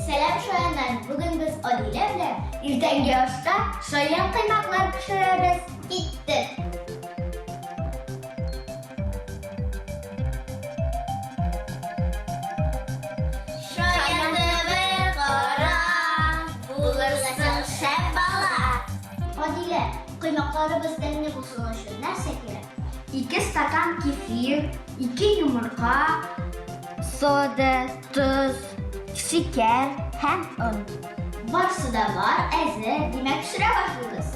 Сәлам, шаяннар! Бүген без Адилә белән иртәнге ашка шаян коймаклар пешерәбез. Киттек! Шаянны кара, булырсың шәп бала. Адилә, коймакларыбыз тәмле булсын өчен нәрсә кирәк? 2 стакан кефир, 2 йомырка, сода, тоз, шикәр һәм он. Барсы да бар, әзер, димәк, пешерә башлыйбыз.